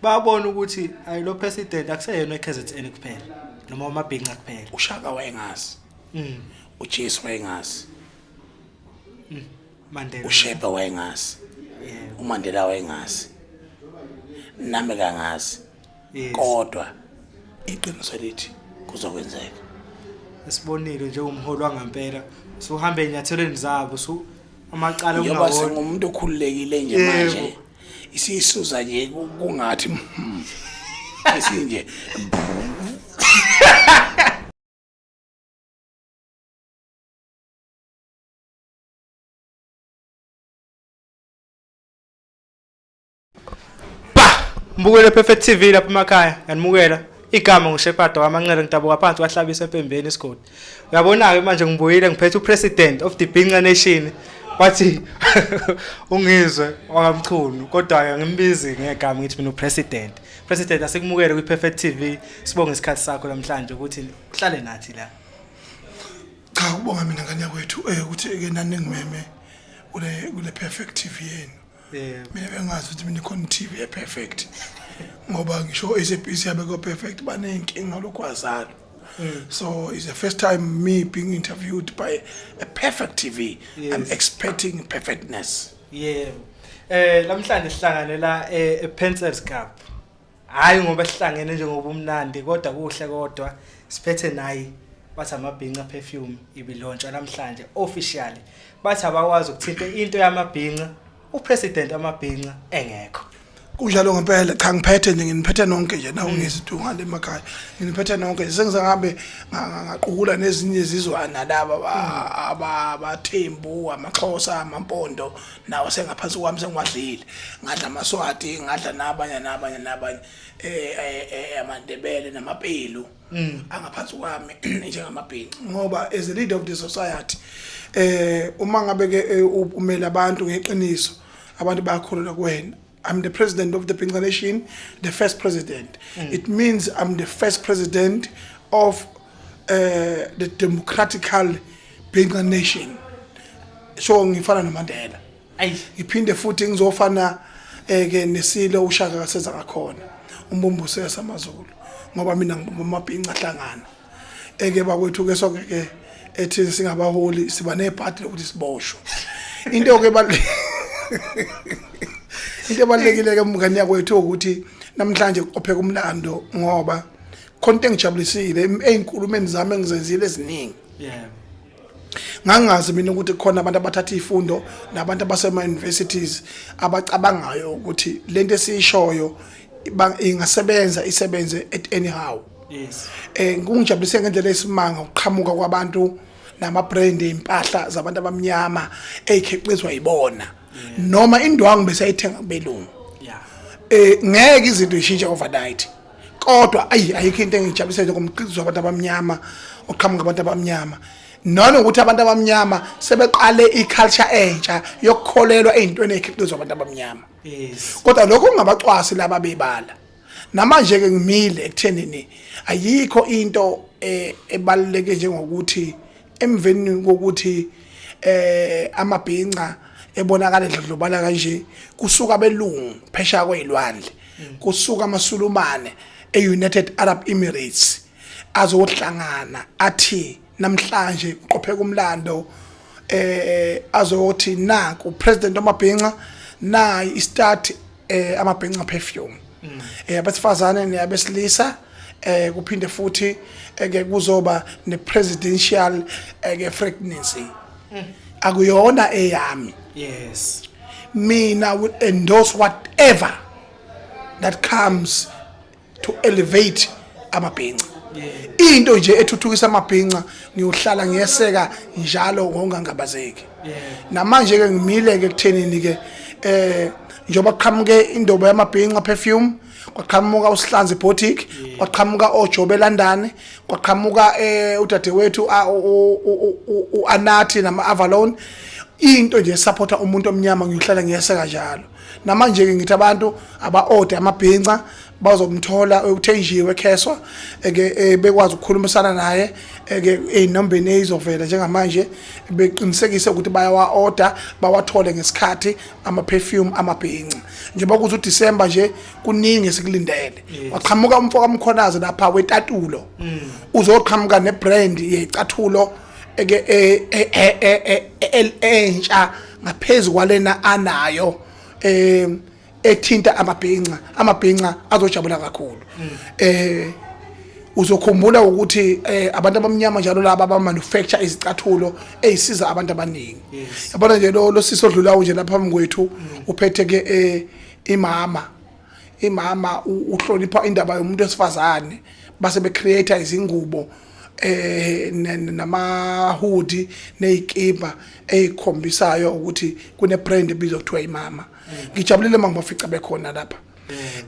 Babona ukuthi ayi lo president akuseyena eKZN kuphela noma wamabhinca kuphela. uShaka wayengazi. UJesu wayengazi. Mandela. uShembe wayengazi. UMandela wayengazi. Nami kangazi. Kodwa iqiniso lithi kuzokwenzeka. Esibonile njengomholi wangampela usuhamba ezinyathelweni zabo su amacala Njengoba kungawona. sengumuntu okhululekile nje manje isisuza nje kungathi isinje. Mbukele Perfect TV lapha emakhaya, ngiyanimukela. Igama nguShepherd wamanxele ngidabuka phansi kwaHlabisa eMpembeni isigodi. Uyabona-ke manje ngibuyile ngiphethe uPresident of the Bhinca Nation. Wathi ungizwe wakaMchunu kodwa-ke ngimbizi ngegama ngithi mina uPresident. President asikumukele kwi-Perfect TV. Sibonge isikhathi sakho namhlanje ukuthi uhlale nathi la. Cha, kubonga mina ngane yakwethu ukuthi ke nani ngimeme kule Perfect TV yenu. Mina bengazi ukuthi mina khona TV e perfect. Ngoba ngisho SABC yabekho perfect banenkinga lokwazalo. So it's the first time me being interviewed by a perfect TV. I'm expecting perfectness. Yebo. Namhlanje sihlangane la ePencils Cup. Hayi ngoba sihlangene njengoba umnandi kodwa kuhle kodwa siphethe nayi bathi amabhinca perfume ibilaunchwa namhlanje officially. Bathi abakwazi ukuthinta into yamabhinca upresident wamabhinca engekho. Kunjalo ngempela. Cha, ngiphethe nje, nginiphethe nonke nje nawo ngezinto ngale emakhaya. Nginiphethe nonke nje sengize ngabe ngaqukula nezinye izizwana laba abaThembu, amaXhosa, amaMpondo nawo sengaphansi kwami sengiwadlile. Ngadla amaSwati, ngadla nabanye nabanye nabanye amaNdebele namaPelu angaphansi kwami njengamabhinca, ngoba as a leader of the society uma ngabe ke umela abantu ngeqiniso, abantu bayakholelwa kuwena. I'm the president of the Bhinca Nation, the first president. It means I'm the first president of the democratical Bhinca Nation. So ngifana noMandela. Ayi. Ngiphinde futhi ngizofana ke nesilo uShaka kaseza ngakhona. Umbumbuso yasamaZulu. Ngoba mina ngibumba amabhinca ahlangana. Eke bakwethu ke sonke ke ethi singabaholi siba nebhadi lokuthi siboshwe. Into ke into ebalulekile ke mngani yakwethu ukuthi namhlanje kuqopheka umlando, ngoba khona into engijabulisile eyinkulumeni zami engizenzile eziningi. Ngangazi mina ukuthi khona abantu abathatha izifundo nabantu abasema universities abacabangayo ukuthi lento esiyishoyo ingasebenza, isebenze at anyhow. Kungijabulise ngendlela esimanga ukuqhamuka kwabantu nama brand impahla zabantu abamnyama ezikhiqizwa yibona. Noma indwangu besayithenga kubelungu. Ngeke izinto zishintshe overnight. Kodwa ayi ayikho into engijabulisa njengomkhiqizo wabantu abamnyama oqhamuka abantu abamnyama. Nanokuthi abantu abamnyama sebeqale iculture entsha yokukholelwa ezintweni ezikhiqizwa abantu abamnyama. Kodwa lokho kungabacwasi laba bebala. Namanje ke ngimile ekuthenini ayikho into ebaluleke njengokuthi emveni kokuthi amabhinca ebonakala edlodlobala kanje kusuka abelungu phesha kwezilwandle, kusuka amaSulumane eUnited Arab Emirates azohlangana athi namhlanje kuqopheka umlando, azothi nanku president wamabhinca, nayi istart amabhinca perfume abesifazane neyabesilisa, kuphinde futhi ke kuzoba ne presidential ke pregnancy akuyona eyami. Mina will endorse whatever that comes to elevate amabhinca. Into nje ethuthukisa amabhinca ngiyohlala ngiyeseka njalo ngokungangabazeki. Namanje ke ngimile ke ekuthenini ke njengoba qhamuke indobo yamabhinca perfume, kwaqhamuka uSihlanzi Boutique, kwaqhamuka oJobe London, kwaqhamuka udadewethu uAnathi nama Avalon. Into nje supporta umuntu omnyama ngiyohlala ngiyeseka njalo. Namanje ke ngithi abantu aba order amabhinca. Bazomthola uThenjiwe Kheswa, eke bekwazi ukukhulumisana naye eke eyinombeni ezizovela njengamanje, beqinisekise ukuthi bayawa order, bawathole ngesikhathi ama perfume amabhinca. Njengoba kuthi uDecember nje, kuningi esikulindele. Waqhamuka umfo kaMkhonazi lapha wetatulo, uzoqhamuka nebrand yecathulo eke entsha ngaphezulu kwalena anayo, ethinta amabhinca. Amabhinca azojabula kakhulu. Uzokhumbula ukuthi abantu abamnyama njalo laba aba manufacture izicathulo ezisiza abantu abaningi. Yabona nje lo sisi odlulayo nje lapha phambi kwethu, uphethe ke imama uhlonipha indaba yomuntu wesifazane, base be create izingubo nama hoodie nezikipa ezikhombisayo ukuthi kune brand ebizwa kuthiwa imama. Ngijabulile mangibafica bekhona lapha.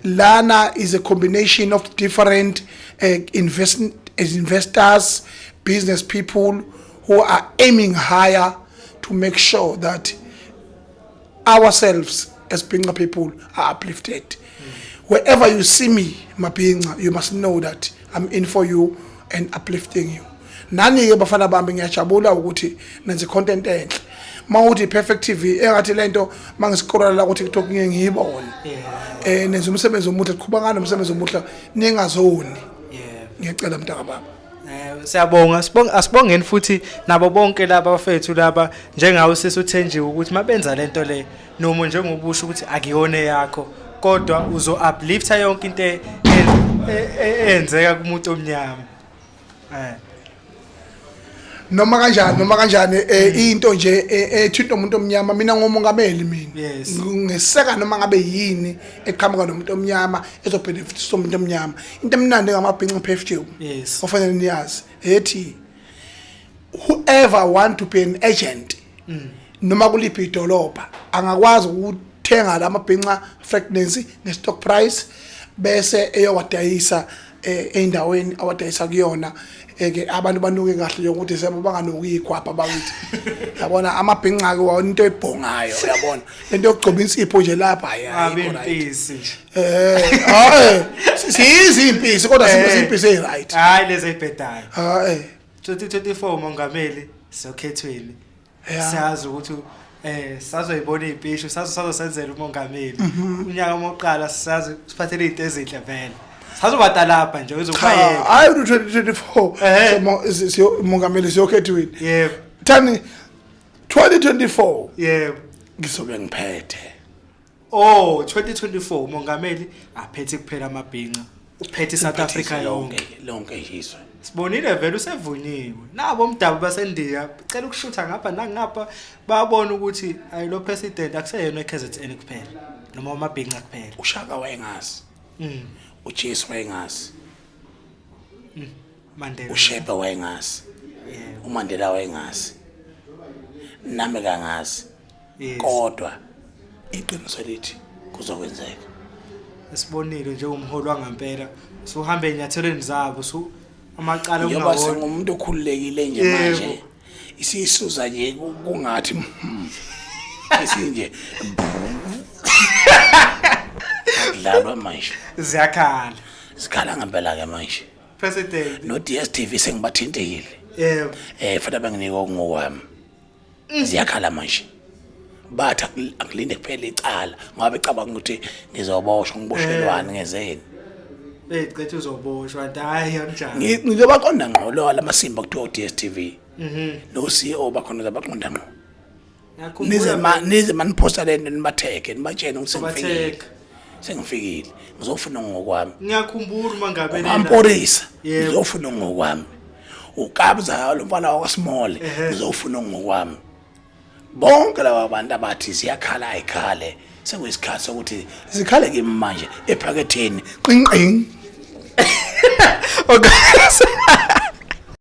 Lana is a combination of different investors, business people who are aiming higher to make sure that ourselves as Bhinca people are uplifted. Wherever you see me, Mabhinca, you must know that I'm in for you and uplifting you. Nani ke bafana bami, ngiyajabula ukuthi nenze content enhle. Mawuthi Perfect TV, engathi lento mangiscrolla la ku TikTok ngiye ngiyibone. Nenze umsebenzi omuhle, qhuba ngalo umsebenzi omuhle, ningazoni. Ngiyacela mntaka baba. Siyabonga, sibonga, asibongeni futhi nabo bonke laba bafethu laba njengawe sisi uThenjiwe, ukuthi mabenza lento le, noma njengobusho ukuthi akuyona yakho, kodwa uzo uplifta yonke into eyenzeka kumuntu omnyama. Noma kanjani, noma kanjani, into nje ethinta umuntu omnyama, mina ngomongameli mina ngeseka noma ngabe yini eqhamuka nomuntu omnyama ezobenefitisa umuntu omnyama. Into emnandi ngamabhinca perfume ofanele niyazi ethi whoever want to be an agent noma kuliphi idolobha angakwazi ukuthenga lamabhinca fragrance nge-stock price, bese eyowadayisa endaweni awadayisa kuyona. Ke abantu banuke kahle yokuthi sebo banganuki igwabha bakithi. Yabona amabhinca ke wona, into ebhongayo, uyabona lento yokugcoba insipho nje lapha, hayi, Abe ayikho right. Impisi nje. Hayi, siyizi impisi kodwa simpisi ezi-right. Hayi, lezi ezibhedayo. Hayi. 2024 mongameli, siyokhethweni. Siyazi ukuthi sazoyibona izipishu, sazosenzela umongameli. Unyaka oqala sisazi siphathele izinto ezinhle vele. Sazoba lapha nje Cha. uzobayeka. Hayi, u-2024 mongameli siyokhethweni. Thani 2024 ngizobe ngiphethe. Oh, 2024 mongameli aphethe kuphela amabhinca. Uphethe iSouth Africa yonke. Lonke izwe. Sibonile vele usevunyiwe. Nabo umdabu basendiya cela ukushutha ngapha nangapha, bayabona ukuthi ayilo president, akuseyena eKZN kuphela noma amabhinca kuphela. Ushaka wayengazi. UJesu wayengazi. Mandela. uShembe wayengazi. UMandela wayengazi. Nami kangazi. Kodwa iqiniso lithi kuzokwenzeka. Esibonile njengomholi wangampela, suhambe enyathelweni zabo, su amacala Njengoba ungawona. sengumuntu okhululekile nje manje, isisuza nje kungathi isinje akudlalwa manje. Ziyakhala. Sikhala ngempela ke manje. President. No DStv sengibathintekile. Fanele banginike okungokwami. Ziyakhala manje, bathi akulinde kuphela icala ngoba becabanga ukuthi ngizoboshwa. Ngiboshelwani? Ngezeni? Beyicethe uzoboshwa, kanti hayi, akunjani. Ngizobaqonda ngqo lo lamasimba kuthiwa u-DStv no CEO bakhona, zabaqonda ngqo. Ngiyakhumbula. Nize ma nize maniphosta lento, nibathege, nibatshene ukuthi sengifikile. Ubathega. Sengifikile, ngizofuna ngokwami. Ngiyakhumbula uma ngabe lena- Amporisa. Ngizofuna ngokwami. Ukabza lo mfana wakwaSmall, ngizofuna ngokwami. Bonke laba bantu abathi ziyakhala, ayikhale. Sekuyisikhathi sokuthi zikhale kimi manje ephaketheni, qing qing. Okay.